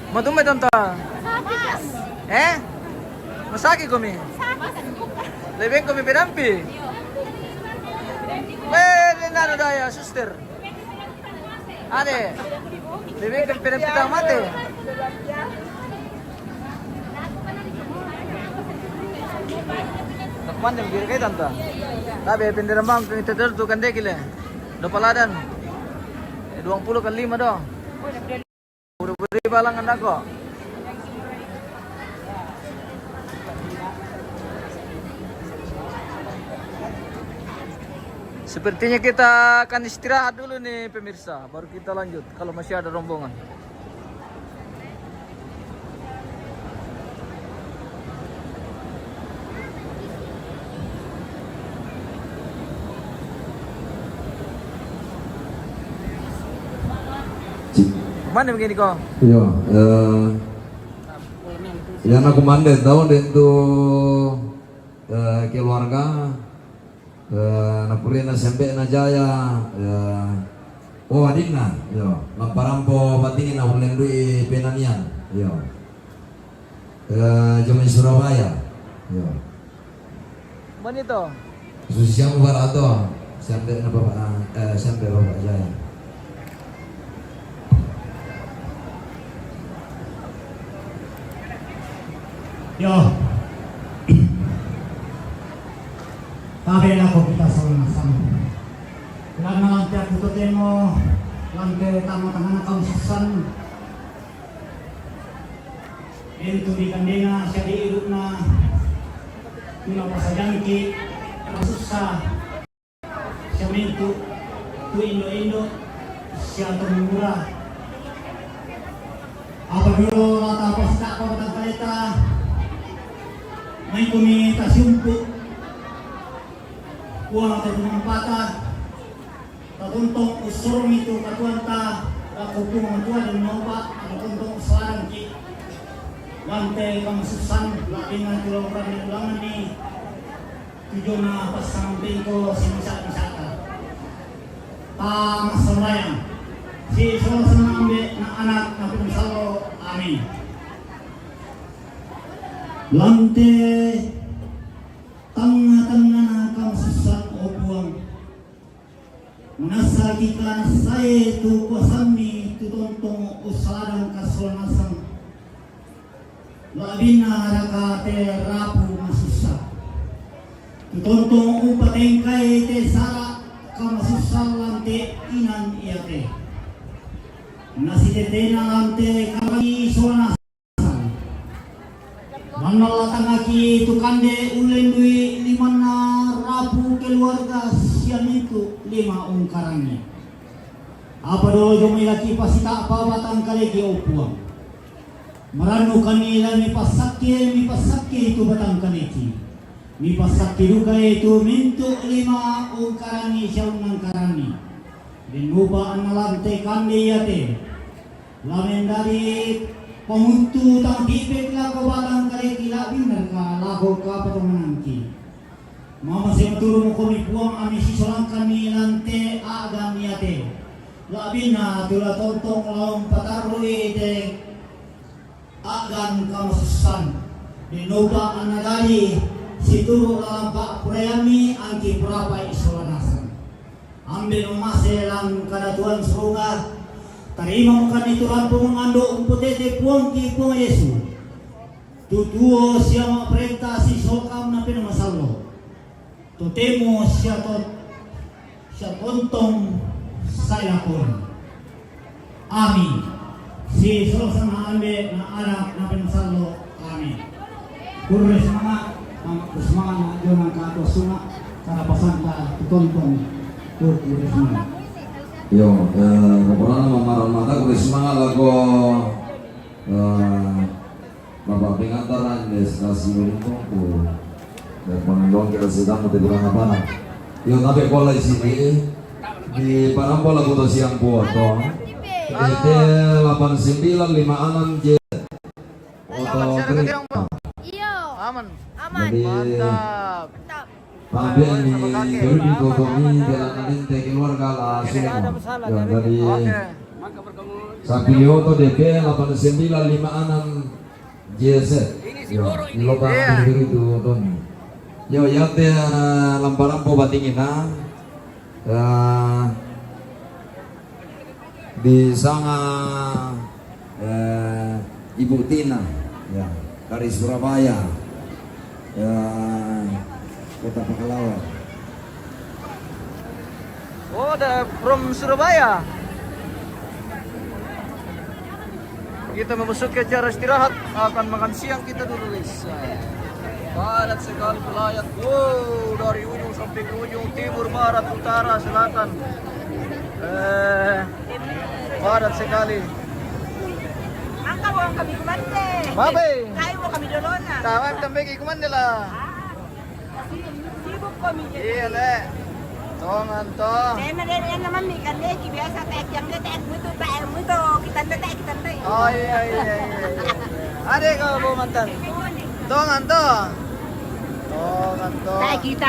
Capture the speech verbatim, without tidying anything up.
Matumba tanta. Eh? Masaki kumi. Lebeng kumi pinampi. Weh, nanu daya, suster. Ade. Lebeng kumi pinampi tang mate. Nak mandem diri kai tanta. Tapi pindir mang kumi tetel tu kan dekile. Do paladan. Eh, dua puluh kali lima do. Buru-buru balang anak kok. Sepertinya kita akan istirahat dulu nih pemirsa, baru kita lanjut kalau masih ada rombongan. Mana begini kok? Iyo, eh, ya, naku mande tau deng tu, eh, keluarga, eh, naku rina sembe na jaya, eh, oh, adinna, iyo, maparampo batini na hulendui penanian, iyo. Eh, jomai Surabaya. Iyo. Manito. Susi siamu barato. Siampe na Bapak, eh, siampe Bapak Jaya. Iyo. Tabe lako kita sama-sama. Karena lantai aku totemo, lantai tama tangana kamu sesan. Entu di kandena sia di irukna, tuna pasajangki, rasussa, sia mentu, tu indo-indo, sia to mura. Apa dulu lata pasta kota kaleta, maikumi tasiumpu, kuang atau tumampata, Tatontong ussorongmi tu katuoanta, lako Puang Matua dennoupa, tatontong ussaladangki. Lante kamasussang, laddinna tu lao urane ulangenni, tujona passampengko simisa-misata. Tamassambayang, sisola senna Ambe, na Anak, na Puang Sallo. Amin. Lante tengnga-tengngana kamasussang, o Puang. Manessaki kanassae tu kuasammi, tu tontong ussaladang kassola naseng. La'binna araka te rapu masussa. Tu tontong umpatengkai te sara kamasussa lante inan iate. Nasitetena lante karagi sola naseng. Mannalatangaki tu kande ullendui limanna rapu keluarga siamintu lima ungkarangi. Apa dolo jomai laki pasita'pa batang kaleki, o Puang. Marannukanni la mipassakke, mipassakke tu batang kaleki. Mipassakke duka itu mintu lima ungkarangi siaung nangkarangi. Dennupa anna lante kande iate. La mendadi pamuttu tang tipe lako batang kaleki, la'binna ka lako kapatonganangki. Mama sematuru mukomi Puang ami sisolangkanni lante a'gan iate. La'binna tu la tontong lao umpatarrui te a'gan kamasussan. Dennupa anna dadi situru lalang pa'puraiammi angki purapai sola naseng. Ambe mamase lan kadatuan suruga, tarimamo kami tu rampo mangando umpotete Puangki Puang Yesu. Tu tuo sia ma'parenta sisola Kam Nape Masallo. Totemo sia to-, sia tontong sae lakon. Amin. Sisola senna Ambe, na Anak, na Puang Sallo. Amin. Kurre semangat, mangku semangat na jona katuasuna, kada pasanta tu tontong tu kurre semangat. Yo, eh, pokokna mammarang mata kurre semangat lako, eh, Bapak pengantaran, deskasi beruntung ku. Dan pengendong kita sedang mau bilang apa nah. Yo, tapi pola sini di Parang pola foto siang foto. T T delapan sembilan lima enam J. Foto. Aman, siapa kira, Bang? Iyo. Aman. Aman. Jadi, mantap. Mantap. Pambiani, jadi di foto ini, jalan nanti keluarga lah, semua. Tidak ada masalah, ya, jadi. Oke. Sapiliyoto D P delapan sembilan lima enam J Z. Yo, di lobang. Iya. Diri itu, Tony. Yo, yate, eh, lampa-lampa batingina. Eh, di sana, eh, Ibu Tina, ya, dari Surabaya. Ya, Kota Pahlawan. Oh, the, from Surabaya. Kita memasuki acara istirahat, akan makan siang kita dulu, guys. Padat sekali pelayat. Wow, dari ujung sampai ke ujung, timur, barat, utara, selatan. Eh, padat sekali. Angka uang kami kumande. Babe. Kayu mau kami dolona. Kawan kami kumande lah. Ah. Sibuk kami jadi. Iya, Le. Tongan to. Saya mah dari yang namanya ikan lagi biasa, tek yang dia tek mutu, tek mutu, kita nda tek, kita nda. Oh, iya, iya, iya, iya. Ada kau bawa mantan. Tongan to. Tongan to. Tek kita.